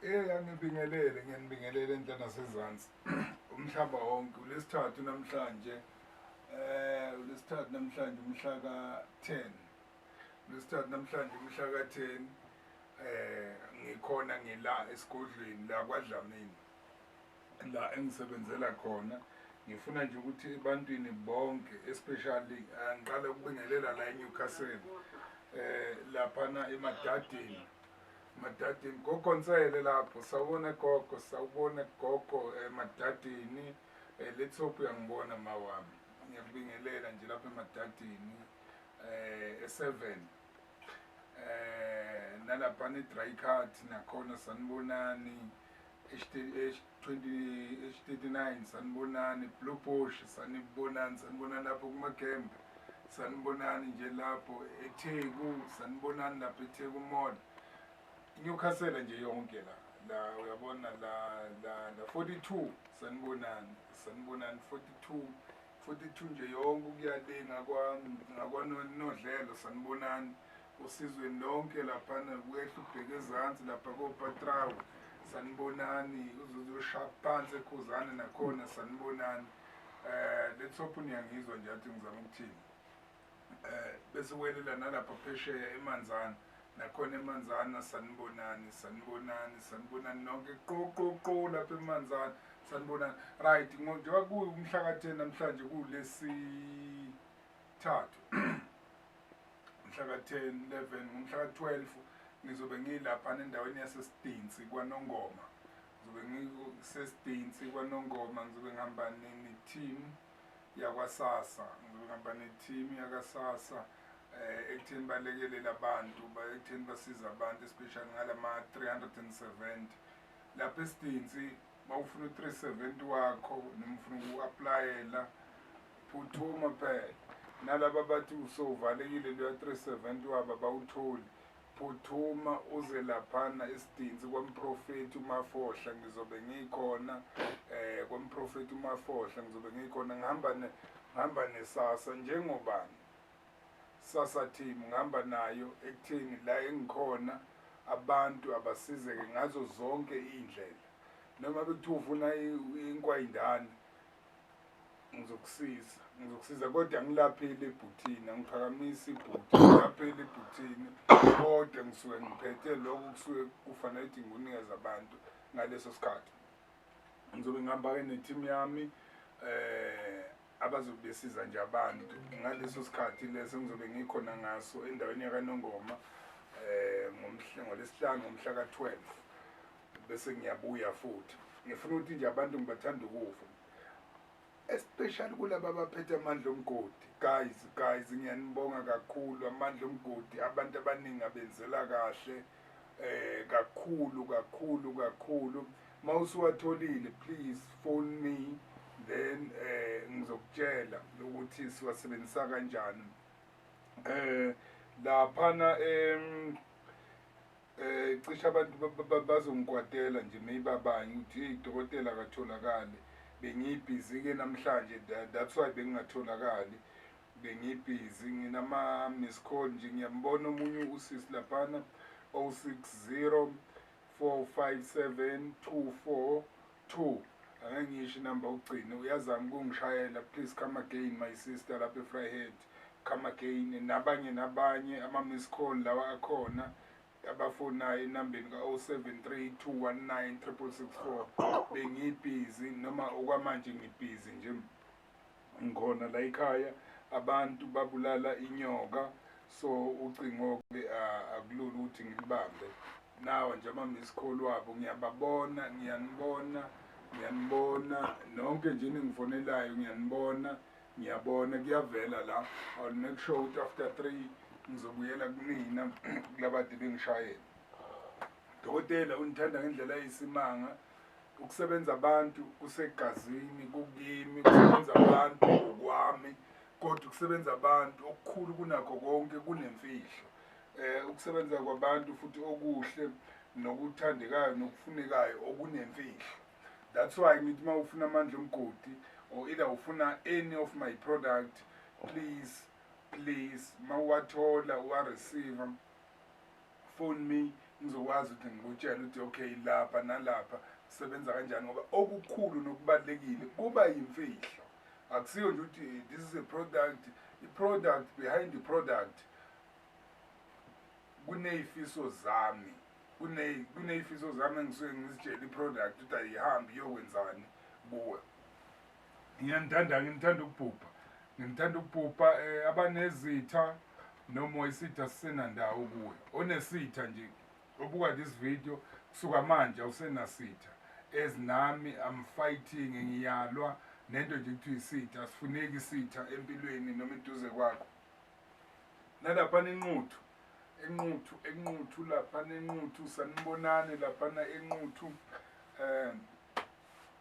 Angibingelele, ngiyanibingelela enhla nasezansi. Umhlaba wonke, uLwesithathu namhlanje. ULwesithathu namhlanje umhla ka-10. ULwesithathu namhlanje umhla ka-10. Ngikhona ngila esigodlweni la kwaDlamini. La engisebenzela khona. Ngifuna nje ukuthi ebantwini bonke, especially ngiqala ukubingelela la eNewcastle. Laphana eMadadeni. Madadeni, gogo Nsele lapho, sawubona gogo, sawubona gogo eMadadeni. Let's hope uyangibona ma wami. Ngiyakubingelela nje lapha eMadadeni e7. Nalapha ne-dry cut nakhona, sanibonani. H20 H39, sanibonani. Blue Bush, sanibonani, sanibonani lapho kumagembe, sanibonani nje lapho eTheku, sanibonani lapho eTheku Mall. Newcastle nje yonke la la uyabona la la la 42, sanibonani, sanibonani 42, 42 nje yonke ukuya le ngakwa ngakwanodlelo, sanibonani usizweni lonke laphana, kwehla ubheke ezansi lapha koPatraw, sanibonani, uzoshaya phansi ekhuzane nakhona, sanibonani. Let's hope niyangizwa nje athi ngizama ukuthini. Bese welela nalapha phesheya eManzana nakhona, eManzana, sanibonani, sanibonani, sanibonani nonke, qo qo qo lapha eManzana, sanibonani. Right, njengoba kuwumhla ka-10 namhlanje, kulesithathu, mhla ka-10, 11, ngomhla ka-12 ngizobe ngilaphana endaweni yaseSidinsi kwaNongoma. Ngizobe ngiseSidinsi kwaNongoma, ngizobe ngihamba ne-team yakwaSASSA, ngizobe ngihamba ne-team yakwaSASSA ekutheni balekelele abantu, ekutheni basize abantu, especially ngalama 370 lapha eSidinsi. Mawufuna u-370 wakho noma ufuna uku-applyela, phuthuma phela. Nalaba bathi usowuvalekile loya 370 wabo, abawutholi, phuthuma uze laphana eSidinsi kwamprofethi uMafohla. Ngizobe ngikhona kwamprofethi uMafohla, ngizobe ngikhona, ngihamba neSASSA, njengobani SASSA team, ngihamba nayo ekutheni la engikhona abantu abasizeke ngazo zonke iy'ndlela. Noma bekuthiwa ufuna inkwayindane, ngizokusiza, ngizokusiza, kodwa ngilapheli ebhuthini, angiphakamisi ibhuthi, ngilapheli ebhuthini, kodwa ngisuke ngiphethe lokho kusuke kufanele ukuthi ngikunikeze abantu ngaleso sikhathi. Ngizobe ngihamba-ke ne-team yami abazobe besiza nje abantu ngaleso sikhathi leso ngizobe ngikhona ngaso endaweni yakaNongoma ngomhla ngoLwesihlanu ngomhla ka-12, bese ngiyabuya futhi. Ngifuna ukuthi nje abantu ngibathanda ukufa, especially kulaba abaphethe amandla omgodi. Guys, guys, ngiyanibonga kakhulu. Amandla omgodi, abantu abaningi abenzela kahle kakhulu kakhulu kakhulu. Mawusuwatholile, please phone me, then ngizokutshela ukuthi siwasebenzisa kanjani. Laphana cishe abantu bazongikwatela nje, maybe abanye, ukuthi hey, dokotela akatholakali. Bengibhizi ke namhlanje, that's why bengingatholakali, bengibhizi, nginama miss call nje. Ngiyambona omunye usisi laphana, 060 457 242, angeke ngisho inamba ugcine, uyazama ukungishayela. Please come again, my sister lapha eVryheid, come again. Nabanye nabanye, ama-miss call lawa akhona abafonayo enambeni ka-073 219 6664, bengibhizi noma okwamanje ngibhizi nje, ngikhona la ekhaya, abantu babulala inyoka, so ucingo-ke akulula ukuthi ngilibambe. Nawa nje ama-miss call wabo, ngiyababona, ngiyanibona, ngiyanibona nonke nje ningifonelayo, ngiyanibona, ngiyabona kuyavela la. I'll make sure ukuthi after 3 ngizobuyela kunina kulabade bengishayela. Dokotela undithanda ngendlela eyisimanga. Ukusebenza abantu kusegazini, kukimi ukusebenza abantu ngokwami, kodwa ukusebenza abantu okukhulu kunakho konke kunemfihlo. Ukusebenza kwabantu futhi okuhle nokuthandekayo nokufunekayo okunemfihlo. That's why ngithi uma ufuna amandla omgodi or either ufuna any of my product, please, please, mawuwathola, uwa-receive, phone me. Ngizokwazi ukuthi ngikutshele ukuthi okay, lapha nalapha sebenza kanjani, ngoba okukhulu nokubalulekile kuba yimfihlo. Akusiyo nje ukuthi this is a product, i-product behind the product kuney'fiso zami, kuney'fiso zami engisuke ngizitshele i-product ukuthi ayihambi iyokwenzani kuwe. Ngiyanithanda, nginithanda ukubhubha, nginithanda ukubhubha. Abanezitha noma isitha sisenandawo kuwe, onesitha nje obuka this video kusuka manje awusenasitha. As nami I'm fighting, ngiyalwa nento nje kuthiwa isitha. Asifuneki isitha empilweni noma eduze kwakho. Nalaphana eNquthu, eNquthu, eNquthu, laphana eNquthu, sanibonani laphana eNquthu.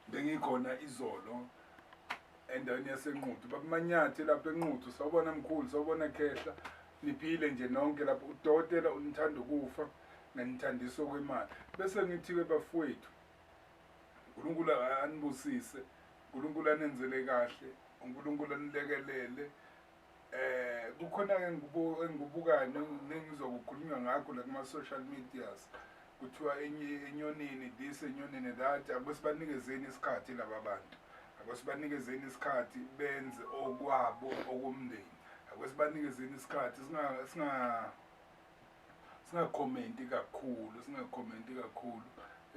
Bengikhona izolo endaweni yaseNquthu, babuManyathi lapha eNquthu. Sawubona mkhulu, sawubona khehla, niphile nje nonke lapho. Udokotela unithanda ukufa nganithandisa okwemali. Bese ngithi-ke bafowethu, uNkulunkulu anibusise, uNkulunkulu anenzele kahle, uNkulunkulu anilekelele. Kukhona ke engikubukayo nengizwa kukhulunywa ngakho la kuma social medias, kuthiwa enyonini this, enyonini that. Ake sibanikezeni isikhathi laba bantu, ake sibanikezeni isikhathi benze okwabo okomndeni, ake sibanikezeni isikhathi, singakhomenti kakhulu, singakhomenti kakhulu.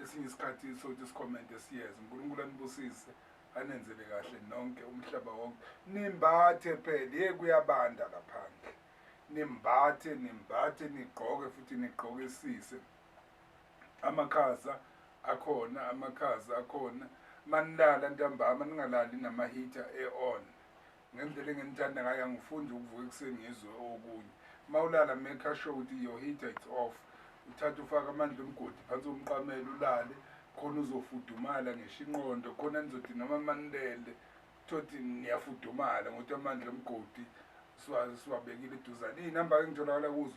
Esinye isikhathi sokuthi sikhomente siyeza. uNkulunkulu anibusise, anenzele kahle nonke umhlaba wonke. Nimbathe phela, ye kuyabanda laphandle. Nimbathe, nimbathe, nigqoke futhi nigqokisise. Amakhaza akhona, amakhaza akhona. Manilala ntambama ningalali nama-heater e-on. Ngendlela enginithanda ngayo, angifuni nje ukuvuka ekuseni ngizwe okunye. Mawulala, make sure ukuthi your heater is off. Uthathe ufake amandla omgodi phansi komqamelo, ulale khona uzofudumala ngisho inqondo khona. Nizothi noma manilele thothi niyafudumala ngokuthi amandla omgodi siwabekile eduzane. Iy'namba ke ngitholakala kuzo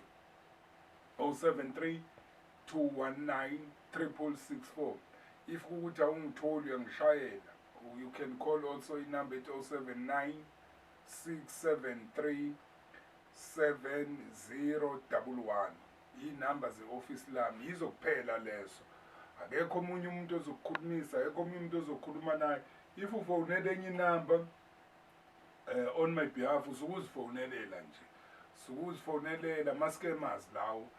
073 219 6664. If kukuthi awungitholi, uyangishayela. You can call also inumber ethi 079 673 7011. Iy'namba ze-ofisi lami yizo kuphela lezo. Akekho omunye umuntu ozokukhulumisa, akekho omunye umuntu ozokhuluma naye. If ufonele enye inamba on my behalf, usuke uzifonelela nje, suke uzifonelela ama-scammers lawo.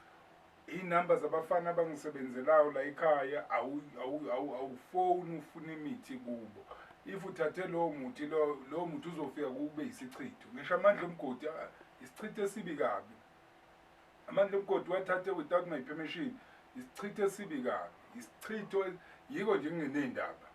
Iy'namba zabafana abangisebenzelayo la ekhaya, awufoni ufuna imithi kubo. If uthathe lowo muthi, lowo muthi uzofika kube isichitho. Ngisho amandla omgodi, isichitho esibi kabi. Amandla omgodi wathathe without my permission, isichitho esibi kabi, isichitho. Yiko nje ngingeney'ndaba,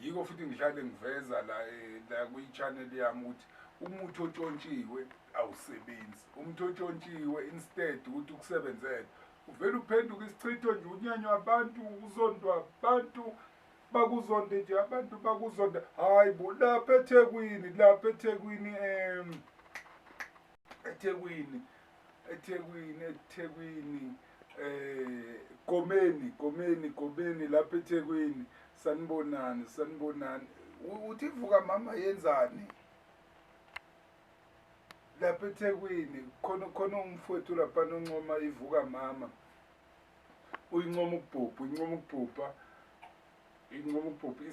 yiko futhi ngihlale ngiveza la la kwi-channel yami ukuthi umuthi otshontshiwe awusebenzi. Umuthi otshontshiwe, instead ukuthi ukusebenzele, uvele uphenduke isichitho nje, unyanywa abantu, uzondwa abantu, bakuzonde nje abantu, bakuzonda. Hayi bo, lapha eThekwini, lapha eThekwini, eThekwini, eThekwini, eThekwini, Gomeni, Gomeni, Gomeni, lapha eThekwini, sanibonani, sanibonani. Uthi vuka mama yenzani lapha eThekwini? Khona khona umfowethu lapha oncoma ivuka mama, uyincoma ukubhubha, uyincoma ukubhubha, uyincoma ukubhubha.